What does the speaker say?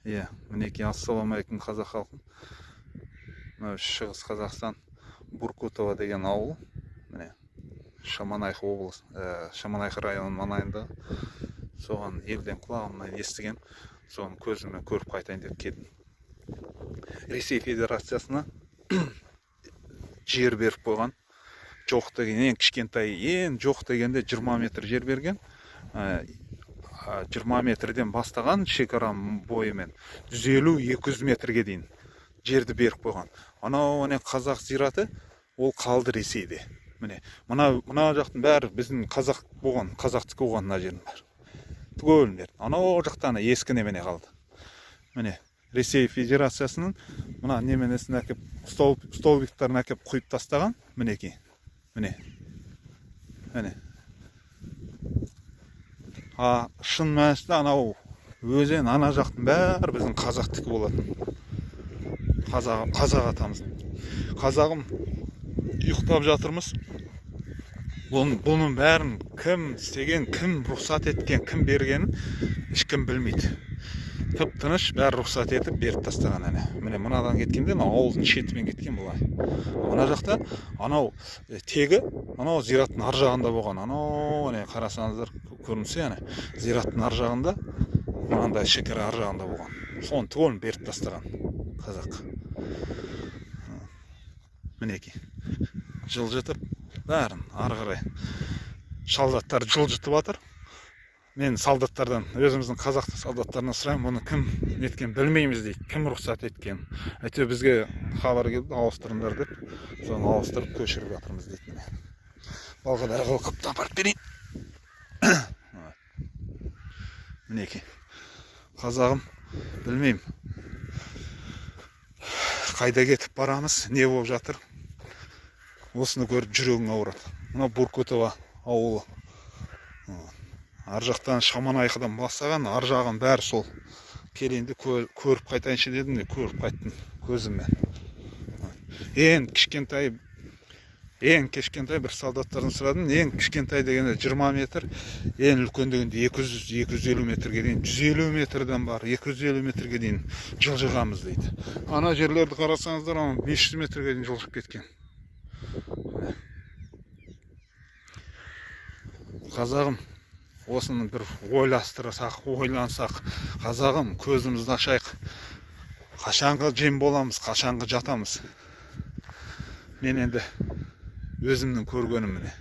Иә, мінекей, ассалаумағалейкум, қазақ халқым! Мынау Шығыс Қазақстан, Буркутово деген ауыл, міне, Шаманайхы облыс, Шаманайхы районының маңайында. Соған елден құлағымнан естіген, соны көзіммен көріп қайтайын деп келдім. Ресей Федерациясына жер беріп қойған. Жоқ деген ең кішкентай, ең жоқ дегенде 20 метр жер берген. 20 метрден бастаған шекара бойымен 150-200 метрге дейін жерді беріп қойған. Анау, ане, қазақ зираты, ол қалды Ресейде. Міне, мына жақтың бәрі біздің қазақ болған, қазақтікі болған. Мына жердің бәрі түгелін берді. Анау жақта ана ескі немене қалды. Міне, Ресей Федерациясының мына неменесін әкеп, столбиктарын әкеп құйып тастаған. Мінекей, міне, міне. А шын мәнісінде анау өзен, ана жақтың бәрі біздің қазақтікі болатын, қазақ атамыздың. Қазағым, ұйықтап жатырмыз. Бұның бәрін кім істеген, кім рұқсат еткен, кім бергенін ешкім білмейді. Тып тыныш бәрі рұқсат етіп беріп тастаған. Әне, міне, мынадан кеткенде мына ауылдың шетімен кеткен былай. Мына жақта анау тегі анау зираттың ар жағында болған. Анау, әне, қарасаңыздар, көрінсе, әне, зираттың ар жағында, мынандай шекара ар жағында болған. Соны түгелін беріп тастаған қазақ. Мінекей, жылжытып бәрін ары қарай солдаттар жылжытып жатыр. Мен солдаттардан, өзіміздің қазақ солдаттарынан сұраймын, бұны кім неткен? Білмейміз дейді, кім рұқсат еткен. Әйтеуір бізге хабар келді, ауыстырыңдар деп, соны ауыстырып, көшіріп жатырмыз дейді. Міне, балғадай қылып апарып берейін. Мінекей, қазағым, білмеймін, қайда кетіп барамыз, не болып жатыр. Осыны көріп жүрегің ауырады. Мынау Буркутово ауылы. Ар жақтан, Шаманайқыдан бастаған, ар жағын бәрі сол. Келейін де көріп қайтайыншы дедім де, көріп қайттым көзіммен. Ең кішкентай, ең кішкентай, бір солдаттардан сұрадым, ең кішкентай дегенде 20 метр, ең үлкен дегенде 200, 250 метрге дейін, 150 метрден бар, 250 метрге дейін жылжығанбыз дейді. Ана жерлерді қарасаңыздар, ана 500 метрге дейін жылжып кеткен. Міне. Қазағым, осыны бір ойластырсақ, ойлансақ, қазағым, көзімізді ашайық. Қашанғы жем боламыз, қашанғы жатамыз? Мен енді өзімнің көргенім, міне.